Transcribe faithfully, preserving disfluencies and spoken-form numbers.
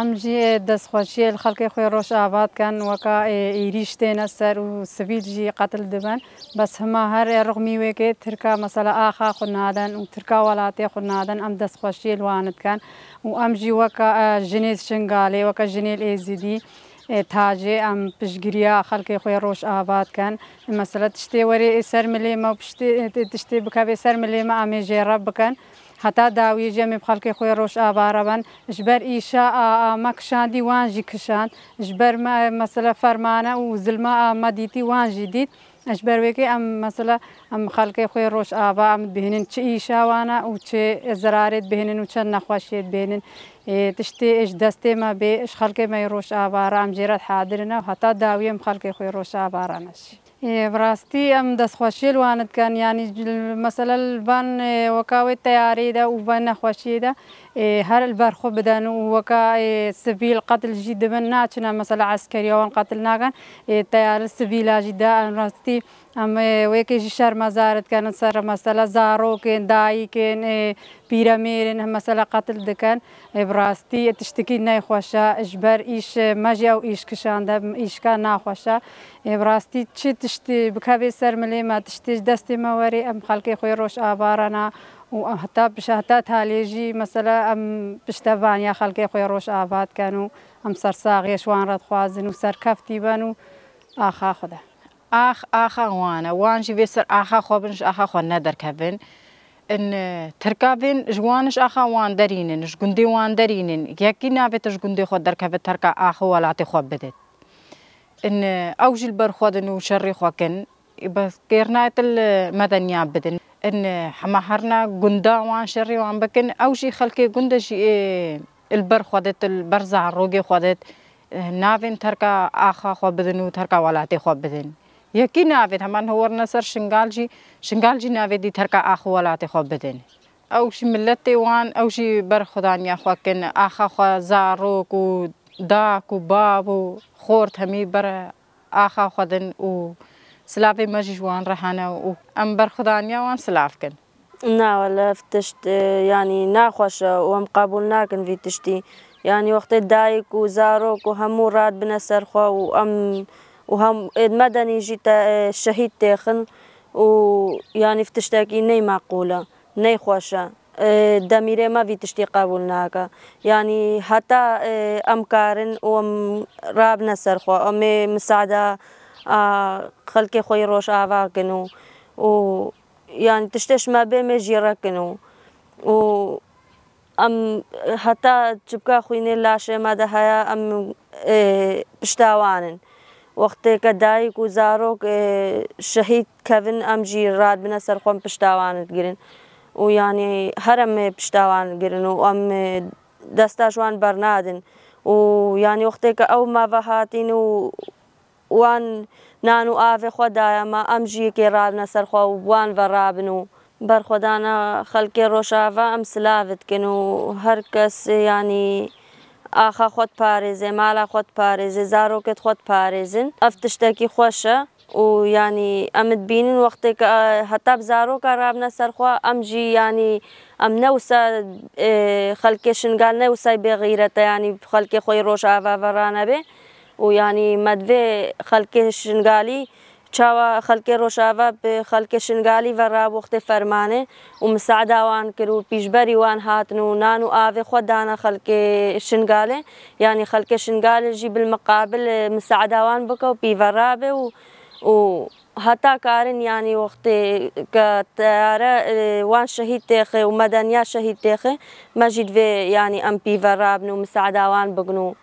Em jî destxweşiyê li xelkê xwe Rojava dikin, weka êrîş têne ser û sivîl jî qetil dibin. Bes hima her rixmî wê kê Tirka mesela axa xwe nadin û Tirka welatê xwe nadin, em destxweşiyê li wan dikin. Û em jî weka jinê Şingalê, weka jinê li Êzidî, tacê em piştgiriya xelkê xwe Rojava dikin. Mesela tiştê werê ser milê me û piştê tiştê bikevê ser milê me, em ê jê re bikin. Heta dawiyê jî em ê bi xelkê xwe Rojava re bin. Ji ber îşa a, a me kişandî wan jî kişand. Ji ber me, mesela fermane û zilma a me dîtî wan jî dît. Ji ber wê kê em mesela em xelkê xwe Rojava em dibihînin çi îşa wan e û çi zirarê dibihînin û çend nexweşiyê dibihînin. Ê, tiştê ji destê me bê, ji xelkê me yê Rojava re em jê re dihadirine û heta dawiyê em xelkê xwe Rojava re ne jî. Ê, bi rastî em destxweşiyê li wan dikin, yanî mesela li van, ê, weka wê teyarê de û van nexweşiyê de, ê, her li ber xwe bidin û weka, ê, sivîl qetil jî dibin, naçine mesela eskeriya wan qetil nakin, ê, teyarê sivîla jî de em rastî em, ê, wê kê jî şermezar dikin ser mesela zarokên, dayikên, ê, pîremêrên, em mesela qetil dikin. Ê, bi rastî tiştekî nexweş e, ji ber îş, ê, me jî ew îş kişande, îşka naxweş e. Ê, bi rastî çi tiştî bikevê ser milê me, tiştê ji destê me werê, em xelkê xwe Rojava re ne û em heta piş-, heta talê jî mesela em piştevaniya xelkê xwe Rojava dikin û em sersaxiyê ji wan re dixwazin û serkeftî bin û axa xwe de. Ax, axa wan e. Wan jî vê ser axa xwe bin, ji axa xwe nederkevin. In, e, Tirka vên ji wan, ji axa wan derînin, ji gundê wan derînin. Yekî navê te ji gundê xwe derkeve terka axa welatê xwe bidit. In, e, ew jî li ber xwe din û şerê xwe kin. Bes kêr nayê til medeniya bidin. In, e, hema herna gunda wan şerê wan bikin. Ew jî xelkê gund e jî, ê, li ber xwe dit, li ber zarokê xwe dit, eh, navên terka axa xwe bidin û terka welatê xwe bidin. Yekî navê, heman ho werine ser Şingal jî, Şingal jî navê dî terka ax û welatê xwe bidin. Ew jî miletê wan, ew jî berxwedaniya xwe kin, axa xwe, zarok û dak û bav û xort hemî ber axa xwe din û silavê me jî ji wan re hene û em berxwedaniya wan silav kin. Na wele ev tişt, e, yanî naxweş e û em qebûl nakin vî tiştî. Yanî wextê dayik û zarok û hemû radibine ser xwe û em û hem êd medenî jî te, e, şehîd têxin û yanî ev tiştekî ney meqûl e, ney xweş e. E, demîrê me vî tiştî qebûl nake. Yanî heta, e, em karin û em rabine ser xwe, em ê misaada a xelkê xwe yê Rojava kin û, û yanî tiştê ji me bê, em ê jî re kin û, û em heta çipka xwînê laşê me de heye, em, ê, pişta wan in. Wextê ke dayik û zarok, ê, şehîd kevin, em jî radibine ser xwe, em pişta wan digirin. Û yanî her em ê pişta wan digirin û em, ê, desta ji wan bernadin. Û yanî wextê ke ew me ve hatîn û wan nan û avê xwe daye me, em jî yekê rabine ser xwe û wan ve rabin û berxwedana xelkê Rojava em silav dikin û her kes, yanî, axa xwe diparêze, mala xwe diparêze, zarokê xwe diparêzin. Ev tiştekî xweş e û, yanî, em dibînin wextê ke, e, heta bi zaroka rabine ser xwe, em jî, yanî, em ne wisa, e, xelkê Şingal ne wisa bêxîret e, yanî, xelkê xwe yê Rojava ve ranebe. û yanî me divê xelkê Şingalî, çawa xelkê Rojava bi xelkê Şingalî ve ra wextê fermane û misaada wan kir û pîşberî wan hatin û nan û avê xwe dane xelkê Şingalê. Yanî xelkê Şingalê jî bil miqabil, e, misaada wan bike û pî ve rabe û, û heta karin, yanî wextê ke teyare, e, wan şehîd têxe û medeniya şehîd têxe, me jî divê, yanî em pî ve rabin û misaada wan bikin û